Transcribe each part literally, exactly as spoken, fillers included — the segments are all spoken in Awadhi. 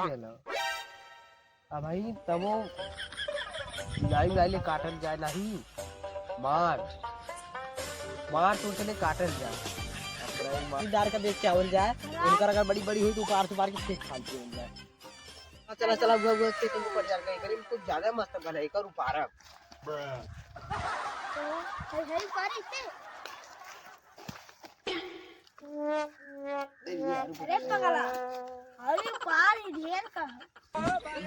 चलो। अब भाई तबो लाई लाई ले काटल जाए नाही। मार। मार तो चले काटल जाए। अपना मार। दार का देख के आवल जाए। उनकर अगर बड़ी बड़ी हुई तो उपार से उपार के फेंक फालतू हो जाए। हाँ, चला, चला, हुआ, हुआ, के तुमको पड़ जाएगा। एकरे में कुछ ज्यादा मस्त गल है, एकर उपारब। तो, है, है, उपारी से। अरे पगला, अरे उपारी ढेर का है। अरे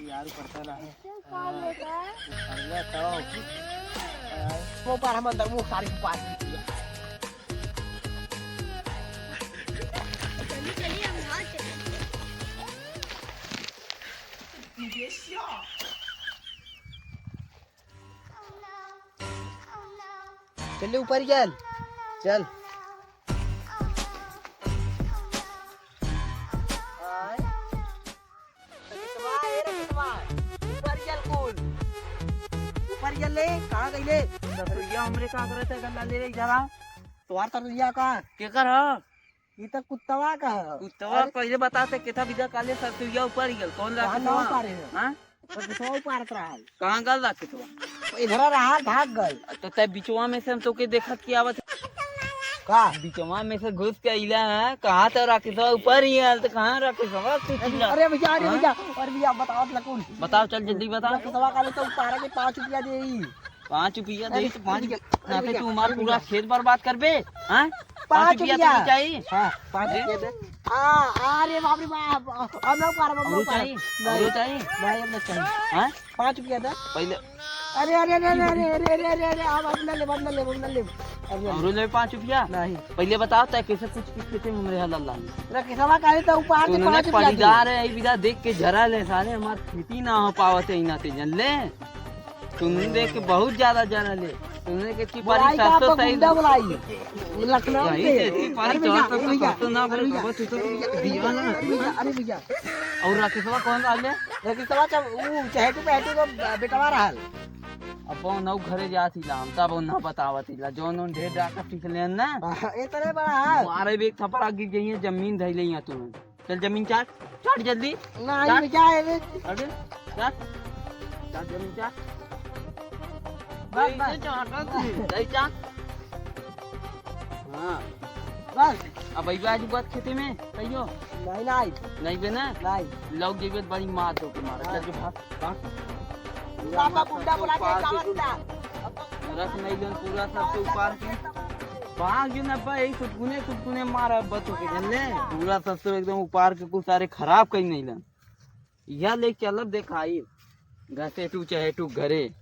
यार, पड़ता ना है। ऐसे उपार लेता है। पड़ना तो। वो पार हम अंदर, वो सारे उपार। चलिए, चलिए, हम यहाँ चले। चल रे ऊपर चल, चल। आय। रकेशवा, ए रकेशवा, ऊपर चल कुल। ऊपर चल ले, कहाँ गइले? तो ये हमरे का करत है, गल्ला ले ले जरा। तोहार तरसुइया का? केकर ह? ई त कुत्तवा का ह। कुत्तवा अरे पहिले बताते केथा बिदा काले सरसुइया उपार गल, कौन कहाँ रकेशवा? ना उपारे है? हाँ? रकेशवा उपारत रहा है। कहाँ गल रकेशवा? इधर रहा, भाग गल। तो तै बिचवा में से हम तोके देखत की आवत। का? बिचवा में से घुस के अइला है, कहाँ तो रकेशवा उपार गल, तो कहाँ रकेशवा तू अरे, चिल्ला? अरे भैया, अरे हाँ? भैया, अरे भैया, बताओ लकुन। बताओ, चल जल्दी बताओ। रकेशवा काले तो उपारे के पाँच रुपया दे। पाँच रुपया अरे, दे तो पाँच, अरे भैया, ना अरे तो भैया, तू हमार अरे पूरा भैया। खेत बर्बाद करबे, हाँ? पाँच पाँच रुपया रुपया। तो चाहिए। हाँ, पाँच ए? रुपया दे। आ, अरे बाप रे बाप, अब ना उपारब, अब ना औरो उपारब। चाहिए? नहीं, औरो चाहिए? नहीं, अब ना चाहिए। हाँ? पाँच रुपया दे। पहिले अरे, अरे, अरे, अब, अब ना लेब, अब ना लेब, अब ना लेब। अब ना लेब। औरो ले पाँच रुपया? नहीं। पहिले बताओ, तै कैसे कुछ किस खेते में हमरे हला लागी? रकेशवा काले तो उपार दे तूने पाँच रुपया दे। पलीदार है, ई बिदा देख के जरा ले साले, हमार खेती ना हो पावत है इना ते, जन ले। तूने देख के बहुत ज्यादा जरा ले। तूने के चिपारी बुलाई का सरसों आपको सही गुंडा बुलाई? लखनऊ सही से। से, चिपारी अरे भैया, सरसों अरे भैया, सरसों ना अरे बोले, भैया, बाबा, तू तो अरे भैया, भैया ना। अरे भैया, अरे भैया। और रकेशवा कौन रहले? रकेशवा का, ऊ चहेटू पहेटू का बेटवा रहल। अब नौ घरे जात हिला, हम तब ना बतावत हिला, जौन उन ढेर डाका पीस लेन ना। हाँ, इतने बड़ा है। मारे भी एक थपड़ा गिर गई है, जमीन धइले यहाँ तू। चल जमीन चाट, चाट जल्दी। नहीं, चाट। क्या है बे? अरे, चाट। चाट जमीन चाट। बस, ए, बस। ये चाट, चाट। चल चाट। हाँ। बस। अब अइबे आज बात खेते में, कहियो। नहीं, नहीं। नहीं बे ना? नहीं। लोग जइबे तो बड़ी मार दो तुम्हारा। हाँ। चल जो भाग, भाग। पापा गुंडा बुला के उपार के जावत कुल था। रख नहीं लेन पूरा सरसों उपार के। भाग जो ना बा, यही सुटकुने, सुटकुने मार अब बच्चों के जन ले। पूरा सरसों एकदम उपार के कुल सारे खराब कहीं नहीं लेन। यह ले चलब देखाई। घसेटू चहेटू घरे।